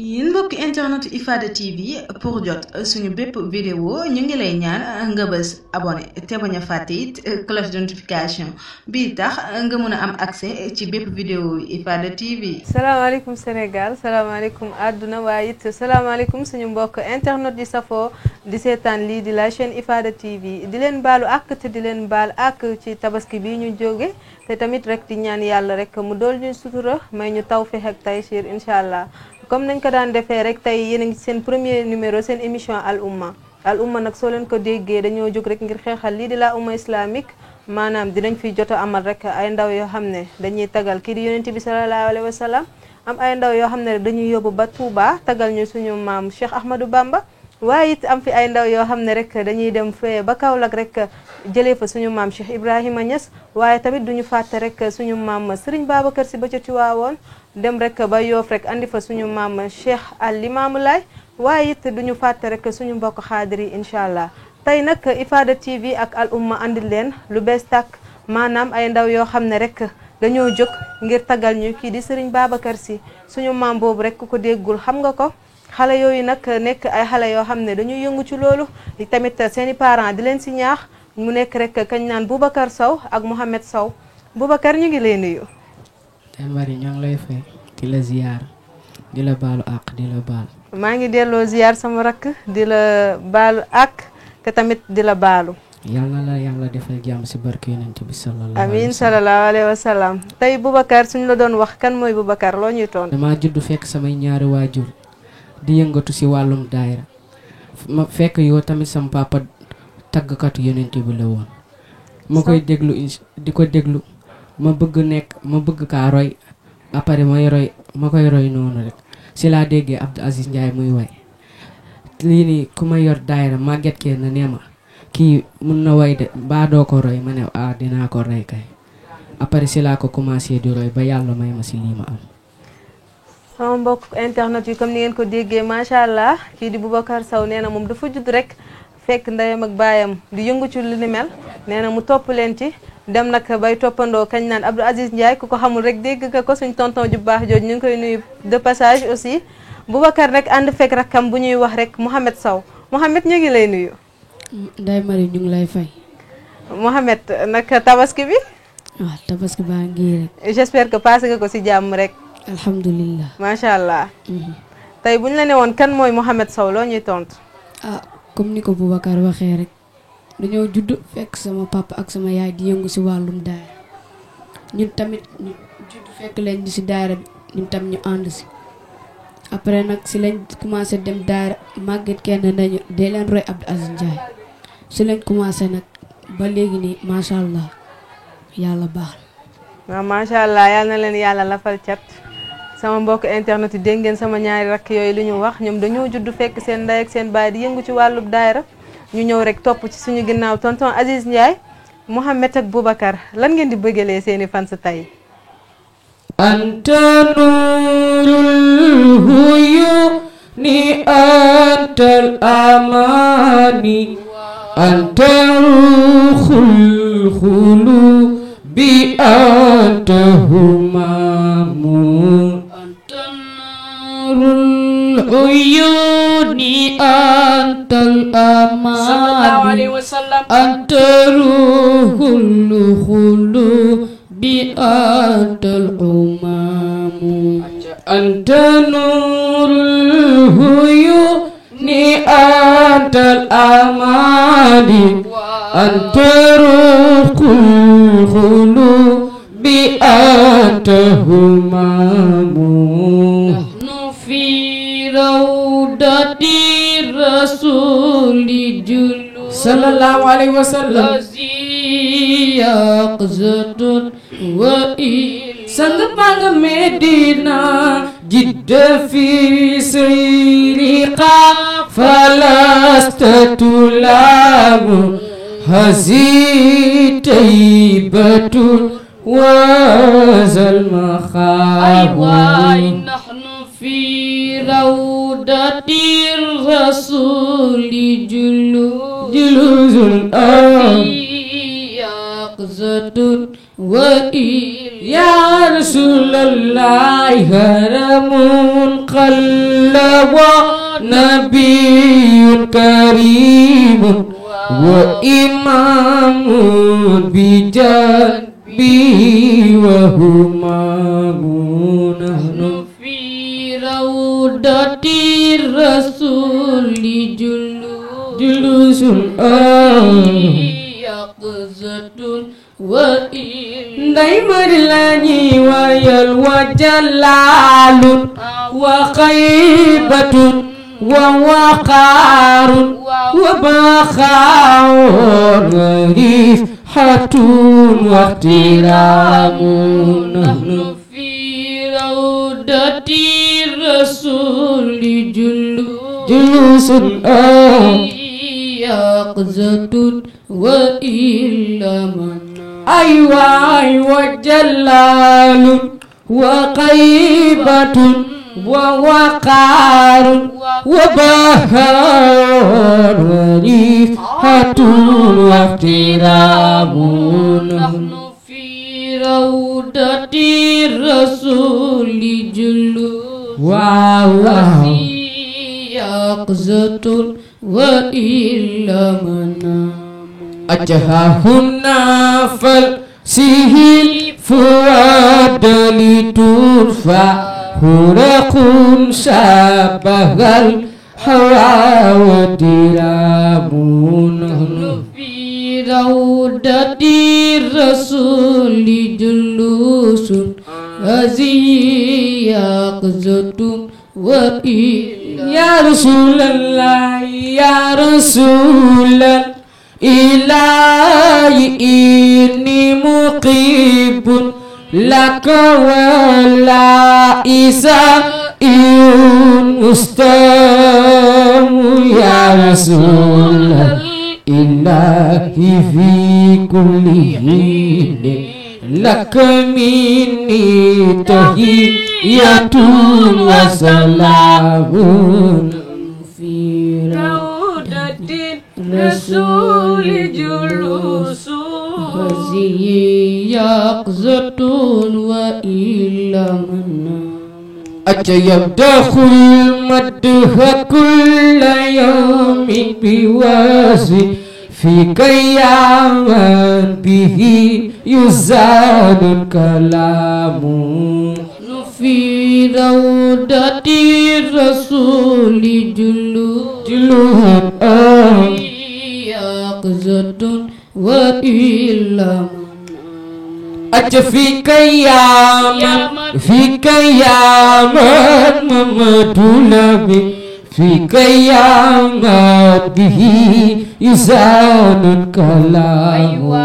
yéen mbokki internet Ifada TV pour jot suñu bépp vidéo ñu ngi lay ñaan nga bës abonné te bañ a fàtte it cloche de notification bii tax nga mën a am accès ci bépp vidéo Ifada TV. salaamaaleykum Sénégal salaamaaleykum àdduna waaye it salaamaaleykum suñu mbokk internet di safoo di seetaan lii di la chaîne Ifada TV di leen baalu àq te di leen baal àq ci tabaski bi ñu jóge te tamit rek di ñaan yàlla rek mu dool ñu sutura may ñu tawfeex ak taysiir incha allah. comme nañ ko daan defee rek tey yéen a ngi seen premier numéro seen émission al umma nag soo leen ko déggee dañoo jóg rek ngir xeexal lii di la umma islamique maanaam dinañ fi jot a amal rek ay ndaw yoo xam ne dañuy tagal kii di yonent bi sallallahu alayhi wa sallam am ay ndaw yoo xam ne rek dañuy yóbbu ba Touba tagal ñu suñu maam Cheikh Ahmadou Bamba waaye it am fi ay ndaw yoo xam ne rek dañuy dem fee ba Kaolack rek jëlee fa suñu maam Cheikh Ibrahima Niass waaye tamit duñu fàtte rek suñu maam Serigne Babacar Sy ba ca Tiwaawoon dem rek ba Yoof rek andi fa suñu maam Cheikh Al Limaamu Laay waaye it duñu fàtte rek suñu mbokk xaadir yi incha allah tey nag Ifada TV ak al umma andil leen lu bees tàkk maanaam ay ndaw yoo xam ne rek dañoo jóg ngir tagal ñu kii di Serigne Babacar Sy suñu maam boobu rek ku ko déggul xam nga ko xale yooyu nag nekk ay xale yoo xam ne dañuy yëngu ci loolu tamit seeni parents di leen si ñaax mu nekk rek kañ naan Boubacar Sow ak Mouhamed Sow Boubacar ñu ngi lay nuyu. Ndeye Marie ñoo ngi lay fay di la ziyaar di la baalu àq di la baal. maa ngi delloo ziyaar sama rakk di la baalu àq te tamit di la baalu. yàlla la yàlla defal jàmm si barke yonent bi sallallahu amiin sallallahu alayhi wa sallam tey Boubacar suñu la doon wax kan mooy Boubacar loo ñuy toon damaa judd fekk samay ñaari waajur di yëngatu si wàllum daayira ma fekk yow tamit sama papa taggkatu yonent bi la woon ma koy déglu di ko déglu ma bëgg kaa roy après ma koy roy noonu rek si laa déggee Abdou Aziz Ndiaye muy way lii nii ku ma yor daayira màgget kee na nee ma kii mun na way de baa doo ko roy ma ne dinaa ko roy kay après si laa ko commencé di roy ba yàlla may ma si lii ma am. sama mbokk internet yi comme ni ngeen ko déggee macha allah kii di Boubacar Sow nee na moom dafa judd rek fekk ndeyam ak baayam di yëngu ci lu ni mel nee na mu topp leen ci dem nag bay toppandoo kañ naan Abdou Aziz Ndiaye ku ko xamul rek dégg nga ko suñ tonton ju baax jooju ñu ngi koy nuyu de passage aussi Boubacar nag ànd fekk rakkam bu ñuy wax rek Mouhamed Sow Mouhamed ñu ngi lay nuyu. Ndeye Marie ñu ngi lay fay. Mouhamed nag tabaski bi. waaw tabaski baa ngi rek. j'espère que passé nga ko si jàmm rek. alhamdulilah. macha allah. tey bu ñu la ne woon kan mooy Mouhamed Sow loo ñuy tontu. comme ni ko Boubacar waxee rek dañoo judd fekk sama papa ak sama yaay di yëngu si wàllum daayira ñun tamit ñu judd fekk leen di si daayira bi ñun tam ñu ànd si après nag si lañ commencé dem daayira màgget kenn nañu dee leen roy Abdou Aziz Ndiaye si lañ commencé nag ba léegi nii macha allah yàlla baax na. waaw macha allah yal na leen yàlla lafal cat sama mbokk internet yi dégg ngeen sama ñaari rakk yooyu li ñu wax ñoom dañoo judd fekk seen ndey ak seen baay di yëngu ci wàllub daayira ñu ñëw rek topp ci suñu ginnaaw tonton Aziz Ndiaye Mouhamed ak Boubacar lan ngeen di bëggalee seeni fans tey. anta nuurul huyuuni antal amaani anta ruuxul xuluubi anta humaamun uyuni antal amani anta ruhul khulubi antal umamu anta nurul uyuni antal amani anta ruhul khulubi anta humamu rawdati rasuli julu sallallahu alaihi wasallam yaqzatun wa sang pang Medina jidda fi sirqa falastatulamu hazitaibatun wa zalmakhawa في روضة الرسول جلوس يقظة وإل يا رسول Rasulullah haramun qalla wa nabiyyun karimun wa imamun bijadbi wa humamun fi raudatir rasuli julusun yaqzatun wa ndai marlani wayal wajalalun wa khaybatun wa waqarun wa bakhawun rihatun wa tiramun nahnu fi raudati rasuli julusun yaqzatun wa ilaman aywai wa jalalun wa qaybatun wa waqarun wa baharun wa rihatun wa tiramun nahnu fi raudati rasuli wa yaqzatun wa ilaman ajahahunna fal sihil fuadali turfa hurakun sabagal hawa wa tiramun fi raudati rasuli julusun aziyaqzatun wa ya Rasulullah ya Rasulullah ilahi inni muqibun laka wala isa mustamu ya Rasulullah ilahi fi kulli hinin laka minni tahiyyatun wa salamun fi raudatin rasuli julusun yaqzatun wa ilaman aja yabdakhul madha kulla yawmin biwasi fi qiyaman bihi yuzadun kalamu fi raudati rasuli juluhun yaqzatun wa ilaman aja fi qiyaman Muhammadun Nabi fi qiyaman bihi yuzanun kalamu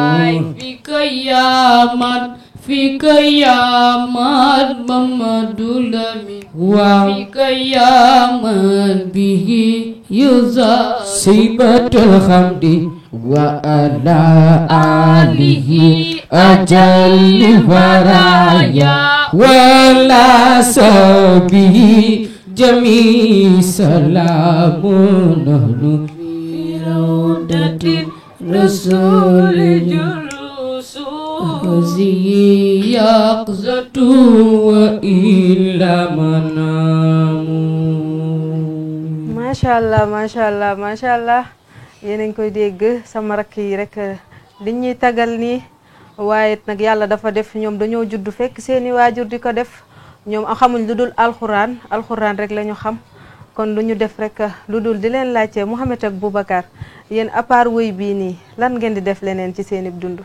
fi qiyaman Muhammadun Nabi fi qiyaman bihi yuzanun sibatul hamdi wa ala alihi ajalli waraya wala sabihi jami salamun nahnu fi raudatin rasuli julusun yaqzatu wa ilamanamu. Masha Allah yéen a ngi koy dégg sama rakk yi rek li ñuy tagal nii waaye nag yàlla dafa def ñoom dañoo judd fekk seeni waajur di ko def ñoom xamuñ lu dul alxuraan rek la ñu xam kon lu ñu def rek lu dul di leen laajte Mouhamed ak Boubacar yéen à part woy bii nii lan ngeen di def leneen ci seeni dund.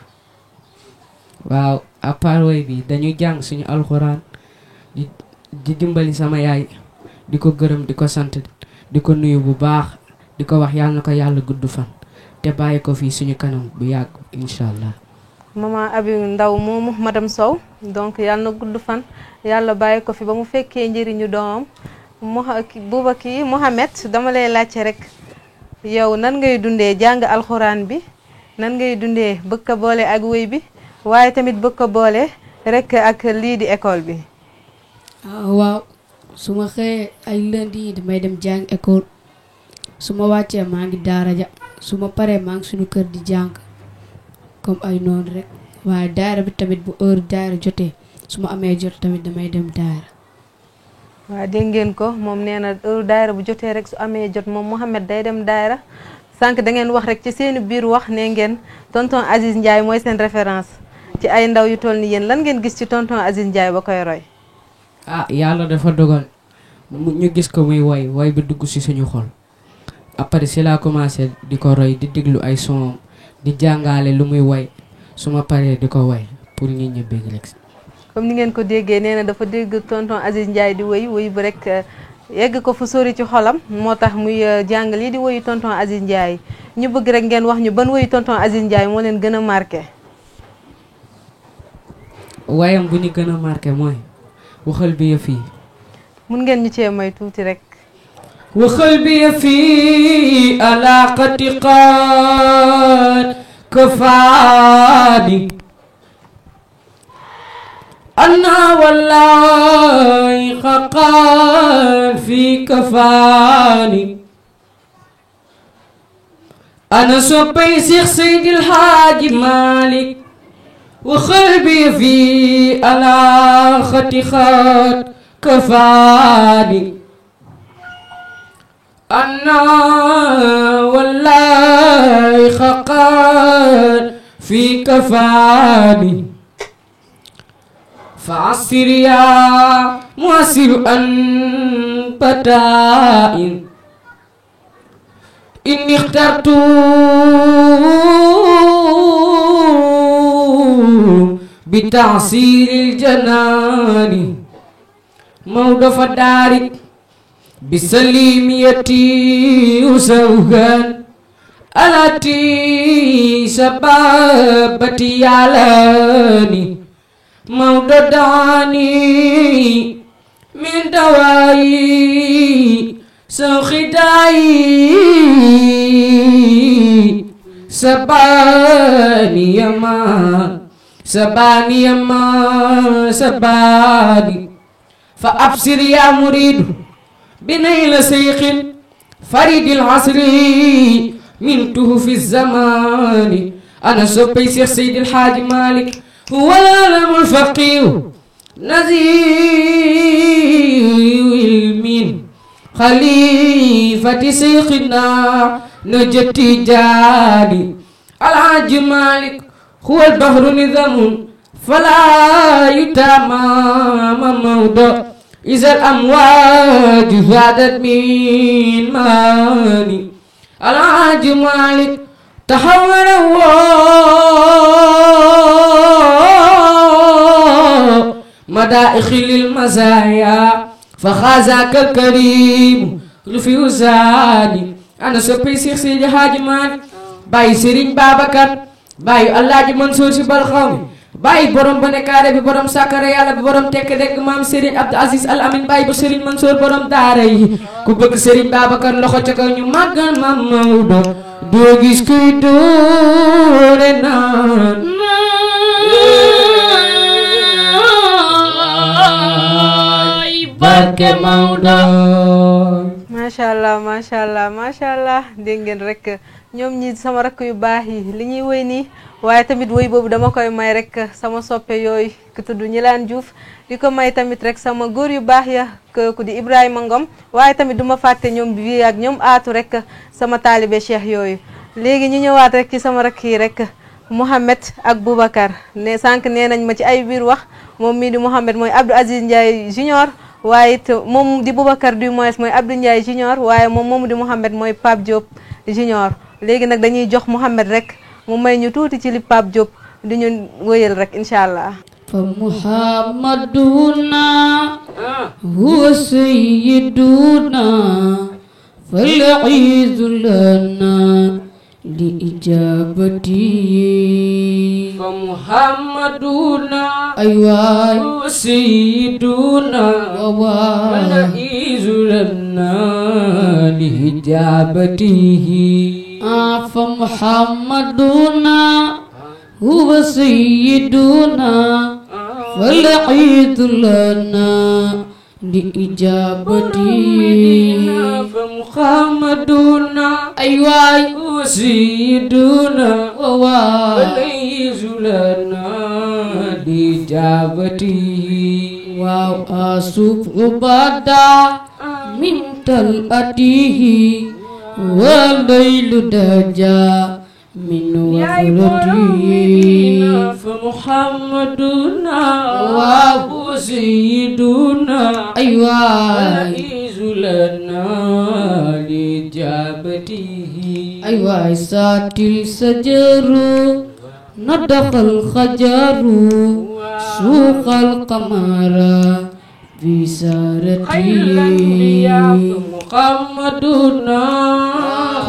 waaw à part woy bi dañuy jàng suñu alxuraan di dimbali sama yaay di ko gërëm di ko sant di ko nuyu bu baax di ko wax yàlla na ko yàlla gudd fan te bàyyi ko fii suñu kanam bu yàgg incha allah. maman Abi Ndaw moomu madame Sow donc yàlla na gudd fan yàlla bàyyi ko fi ba mu fekkee njëriñu doomam Boubacar Mouhamed dama lay laajte rek yow nan ngay dundee jàng alxuraan bi nan ngay dundee bëgg ko boole ak wéy bi waaye tamit bëgg ko boole rek ak lii di école bi. waaw su ma xëyee ay lundi yi damay dem jàng école su ma wàccee maa ngi daara ja su ma paree maa ngi suñu kër di jàng comme ay noonu rek waaye daara bi tamit bu heure daara jotee su ma amee jot tamit damay dem daara. waaw dégg ngeen ko moom nee na heure daayira bu jotee rek su amee jot moom Mouhamed day dem daayira sànq da ngeen wax rek ci seeni biir wax ne ngeen tonton Aziz Ndiaye mooy seen référence ci ay ndaw yu toll ni yéen lan ngeen gis ci tonton Aziz Ndiaye ba koy roy. yàlla dafa dogal ñu gis ko muy woy bi dugg ci suñu xol après si laa commencé di ko roy di déglu ay son di jàngale lu muy woy su ma paree di ko woy pour nit ñi bëgg rek. comme ni ngeen ko déggee nee na dafa dégg tonton Aziz Ndiaye di woy bu rek yegg ko fu sori ci xolam moo tax muy jàng lii di woyu tonton Aziz Ndiaye ñu bëgg rek ngeen wax ñu ban woyu tonton Aziz Ndiaye moo leen gën a marqué. wayam bu ñu gën a marqué mooy waxal bi yëf yi. mun ngeen ñu cee may tuuti rek. waxal bi yëf yi alaqati qaad kafaani أنا والله خقان في كفاني أنا صبي شيخ سيد الحاج مالك وقلبي في ألاخة خات كفاني أنا والله خقان في كفاني فعصر يا معسر أن بدائن إني اخترت بتعصير الجنان موضف الدار بسليميتي وسوغان التي سببتي يالاني مودداني من دوائي سوخداي سباني سباني فأبصر يا مريد بنيل شيخ فريد العصر من تهف الزمان أنا صبي شيخ سيد الحاج مالك هو العالم الفقيه نزيل من خليفة شيخنا نجتي جاني الحاج مالك هو البحر نظام فلا يتمام موضع إذا الأمواج زادت من ماني الحاج مالك تحول مدائخ للمزايا فخازاك الكريم رفي وزاني أنا سبي شيخ سيدي حاج مالك باي سيرين بابكر باي الله منصور si Balxawmi باي borom banekaare bi borom sakare yàlla bi borom tekk dégg maam Serigne Abdou Aziz Al Amin baay bu Serigne Mansour borom daara yi ku bëgg Serigne Babacar loxo ca kaw ñu màggal maam Maodo doo gis kuy doore naan barke Maodo. macha allah macha allah macha allah dégg ngeen rek ñoom ñi sama rakk yu baax yi li ñuy woy nii waaye tamit woy boobu dama koy may rek sama soppe yooyu ku tudd Ñilaan Diouf di ko may tamit rek sama góor yu baax ya ku di Ibrahima Ngom waaye tamit duma fàtte ñoom bi ak ñoom aatu rek sama taalibe cheikh yooyu léegi ñu ñëwaat rek ci sama rakk yi rek Mouhamed ak Boubacar ne sànq nee nañ ma ci ay biir wax moom mii di Mouhamed mooy Abdou Aziz Ndiaye junior waaye it moom di Boubacar du moins mooy Abdou Ndiaye junior waaye moom moomu di Mouhamed mooy Pape Diop junior léegi nag dañuy jox Mouhamed rek mu may ñu tuuti ci li Pape Diop di ñu wëyal rek incha allah. fa muhammaduna huwa sayyiduna fal iizu lana li ijabati fa muhammaduna aywaay huwa sayyiduna fal iizu lana li ijabatihi fa muhammaduna huwa sayyiduna fal iizu lana li ijabati fa muhammaduna aywaay sayyiduna waawaa fal iizu lana li لإجابته وأصف بدا من طلعته والليل دجا من وفرته فمحمدنا وهو سيدنا ولئيز لنا لإجابته سات السجر ندق الخجر سوق القمر بسارتي محمدنا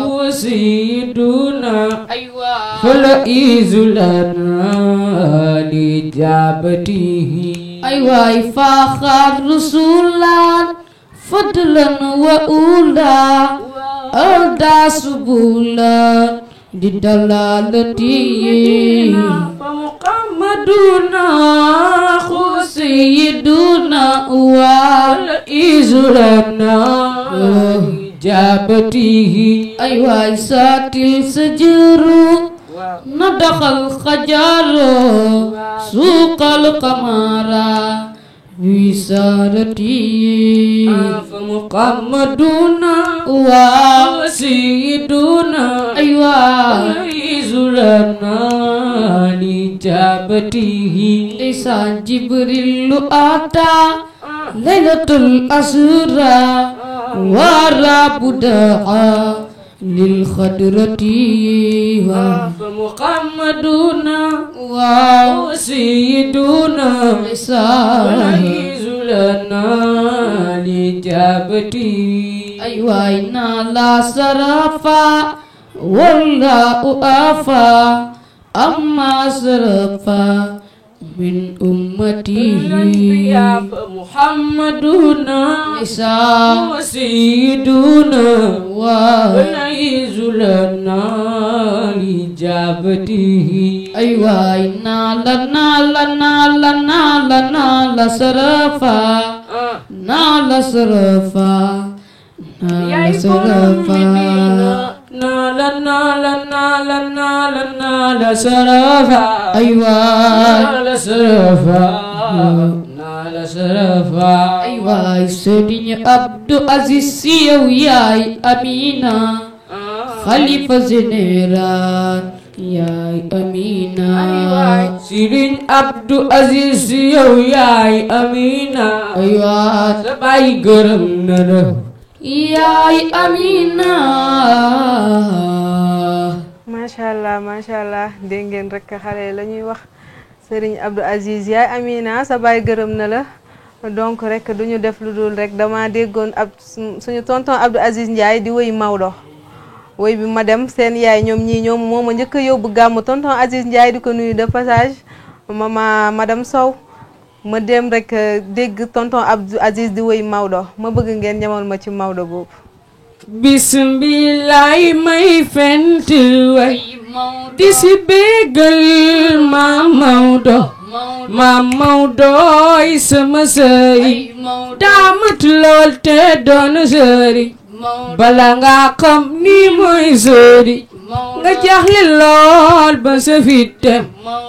هو سيدنا فلئيز لنا لإجابته فاخر رسولا فضلا وأولا أودى سبولا لدلالتي فمحمدنا هو سيدنا والعز لنا إجابته سات السجر ندخ الخجر سوق القمر بسارتي فمحمدنا وسيدنا العز لنا لإجابته إسان جبريل أتى ليلة الأسرى ورب دعا للخدرة فمحمدنا وسيدنا العز لنا لإجابته إنا لا سرفا ولا أفا أما سرفا من أمته محمدنا وسيدنا والعز لنا لإجابته إنا لنا لسرفا لسرفا لسرفا سيدنا عبد العزيز ياي أمينة خليفة زنيران ياي أمينة سيدنا عبد العزيز ياي أمينة سباي غرم نرو yaay Amina. macha allah dégg ngeen rek xale la ñuy wax Serigne Abdou Aziz yaay Amina sa baay gërëm na la donc rek duñu def lu dul rek dama déggoon ab suñu tonton Abdou Aziz Ndiaye di woy Maodo woy bi ma dem seen yaay ñoom ñii ñoom moo ma njëkk a yóbbu gàmmu tonton Aziz Ndiaye di ko nuyu de passage madame Sow ma dem rek dégg tonton Abdou Aziz di woy Maodo ma bëgg ngeen ñamal ma ci Maodo boobu. bismillahi may fent way di si bégal ma Maodo yi sama sëy daamat lool te doon sëri bala nga xam ni mooy sëri nga jaaxle lool ba sa fitem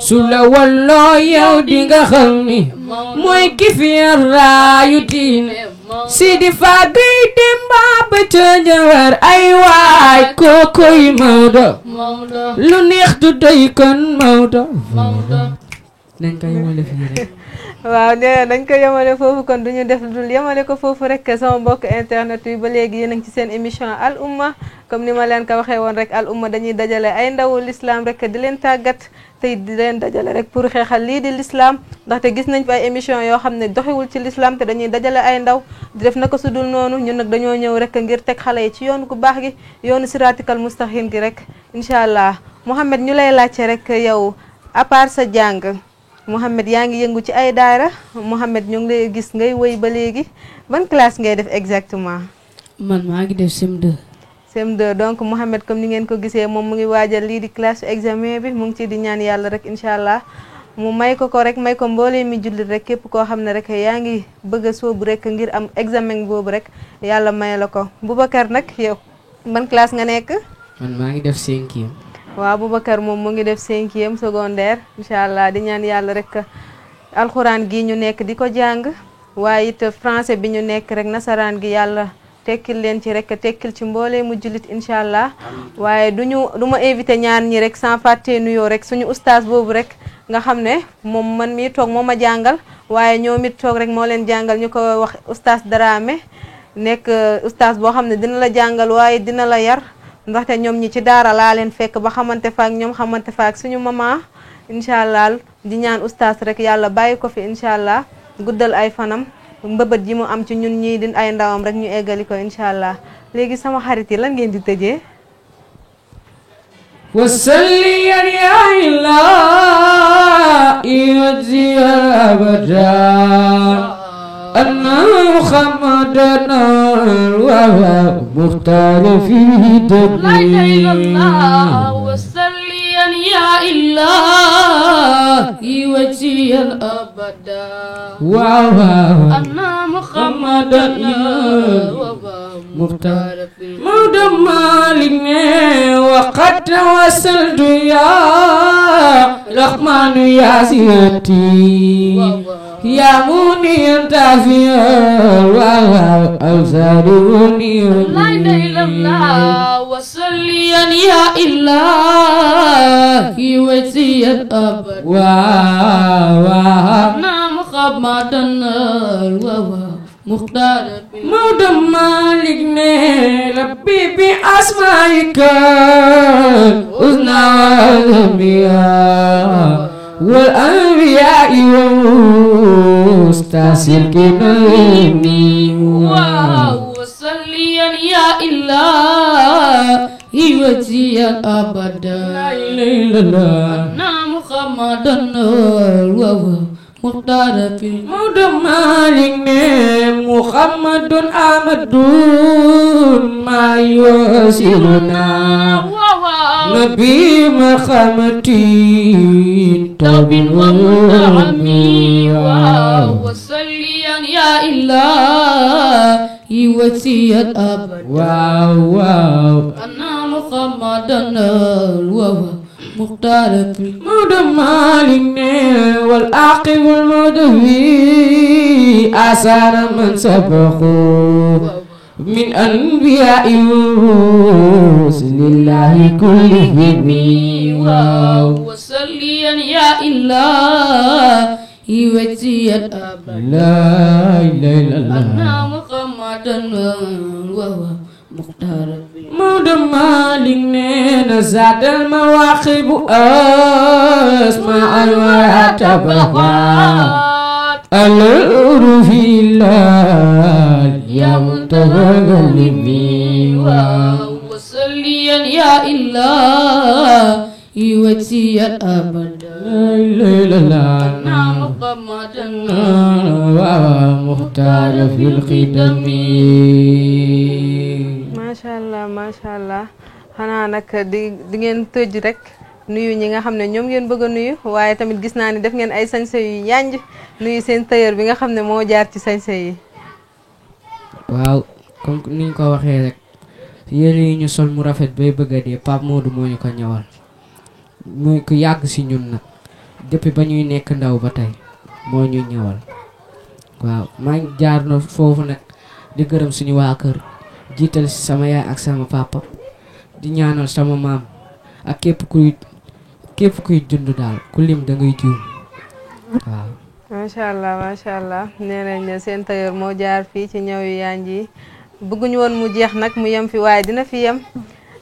su la walloo yow di nga xam ni mooy ki fi raayu diine Sidi Fagay Demba ba ca Njawar ay waay kookoy Maodo lu neex du doy kon Maodo nañ ko yemale fii rek waaw dañ ko yemale foofu kon duñu def dul yemale ko foofu rek sama mbokk internet yi ba léegi yéen a ngi ci seen émission Al Oumma comme ni ma leen ko waxee woon rek Al Oumma dañuy dajale ay ndawu l'islam rek di leen tàggat tey di leen dajale rek pour xeexal lii di l'islam ndaxte gis nañ fi ay émission yoo xam ne doxewul ci l'islam te dañuy dajale ay ndaw di def naka su dul noonu ñun nag dañoo ñëw rek ngir teg xale yi ci yoon ku baax gi yoonu siratikal mustaqim gi rek incha allah Mouhamed ñu lay laajte rek yow à part sa jàng Mouhamed yaa ngi yëngu ci ay daara Mouhamed ñu ngi lay gis ngay woy ba léegi ban classe ngay def exactement. man maa ngi def CM2. CM2 donc Mouhamed comme ni ngeen ko gisee moom mu ngi waajal lii di classe examen bi mu ngi ci di ñaan yàlla rek incha allah mu may ko rek may ko mboolee mi jullit rek képp koo xam ne rek yaa ngi bëgg a sóobu rek ngir am examen boobu rek yàlla may la ko Boubacar nag yow ban classe nga nekk. man maa ngi def 5e. waaw Boubacar moom mu ngi def 5e secondaire incha allah di ñaan yàlla rek alxuraan gi ñu nekk di ko jàng waaye it français bi ñu nekk rek nasaraan gi yàlla tekkil leen ci rek tekkil ci mboolee mu jullit incha allah waaye du ma invité ñaar ñi rek sans fàtte nuyoo rek suñu ustaas boobu rek nga xam ne moom man mii toog moo ma jàngal waaye ñoom it toog rek moo leen jàngal ñu ko wax ustaas Dramé nekk ustaas boo xam ne dina la jàngal waaye dina la yar ndaxte ñoom ñi ci daara laa leen fekk ba xamante fa ak ñoom xamante fa ak suñu mama incha allah di ñaan ustaas rek yàlla bàyyi ko fi incha allah guddal ay fanam mbëbët ji mu am ci ñun ñii di ay ndawam rek ñu eggali ko incha allah léegi sama xarit yi lan ngeen di tëjee وصلي يا إلهي وجزي أبدا أن محمدنا ومختار في دنيا وصلي يا إلهي وجزي أبدا أن محمدنا مختار مولى مالك وقد توسلت يا رحمن يا سيدي يا مني انت في أوزارني لا إله إلا الله وصلي يا إلهي وجزي أبدا أن محمدنا مختار مولى مالك ربي بأسمائك حسنى والأنبياء والأنبياء ومستسلكين وصلي يا إلهي وجزي أبدا لا إله إلا الله أن محمدا مختار في مولى مالك محمد أحمد ما يوصلنا نبي مخامتي توب والنعمي وصلي يا إلهي وجزي أبدا أن محمدا مختار في مولى مالك والعاقب المدوي آثار من سبقوا من أنبياء رسل الله كلهم وصلي يا إلهي وجزي أبدا لا إله إلا الله أن محمدا مختار مولى مالك زاد المواقب أسماء ويتبقى الأرف الله يا متغلبي وصلي يا إلهي وجزي أبدا لا إله إلا الله أن محمدا مختار في الخدم macha allah xanaa nag di ngeen tëj rek nuyu ñi nga xam ne ñoom ngeen bëgg a nuyu waaye tamit gis naa ni def ngeen ay sañse yu yanj nuyu seen tailleur bi nga xam ne moo jaar ci sañse yi. waaw comme ni ñu ko waxee rek yére yi ñu sol mu rafet bay bëgg a dee Pape Modou moo ñu ko ñëwal muy ku yàgg si ñun nag depuis ba ñuy nekk ndaw ba tey moo ñu ñëwal waaw maa ngi jaar na foofu nag di gërëm suñu waa kër jiital si sama yaay ak sama papa di ñaanal sama maam ak képp kuy dund daal ku lim da ngay juum waaw. macha allah nee nañ seen tailleur moo jaar fii ci ñëw yu yanj yi bëgguñu woon mu jeex nag mu yem fi waaye dina fi yem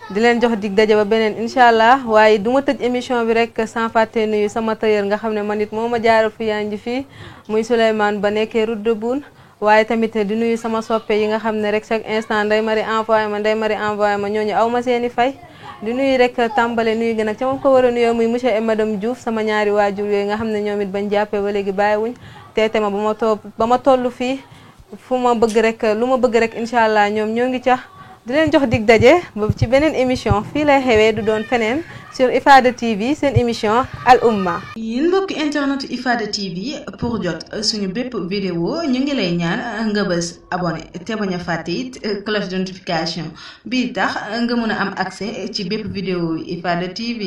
di leen jox dig daje ba beneen incha allah waaye du ma tëj émission bi rek sans fàtte nuyu sama tailleur nga xam ne man it moo ma jaaral fi yanj fii muy Souleymane ba nekkee route de Boune. waaye tamit di nuyu sama soppe yi nga xam ne rek chaque instant Ndeye Marie envoyé ma ñooñu aw ma seeni fay di nuyu rek tàmbale nuyu gi nag ca moom ko war a nuyoo muy monsieur et madame Diouf sama ñaari waajur yooyu nga xam ne ñoom it bañ jàppee ba léegi bàyyiwuñ teete ma ba ma toll fii fu ma bëgg rek lu ma bëgg rek incha allah ñoom ñoo ngi ca di leen jox dig daje ba ci beneen émission fii lay xewee du doon feneen sur Ifada TV seen émission Al Umma. yéen mbokki internet Ifada TV pour jot suñu bépp vidéo ñu ngi lay ñaan nga bës abonné te bañ a fàtte it cloche de notification bii tax nga mën a am accès ci bépp vidéo Ifada TV.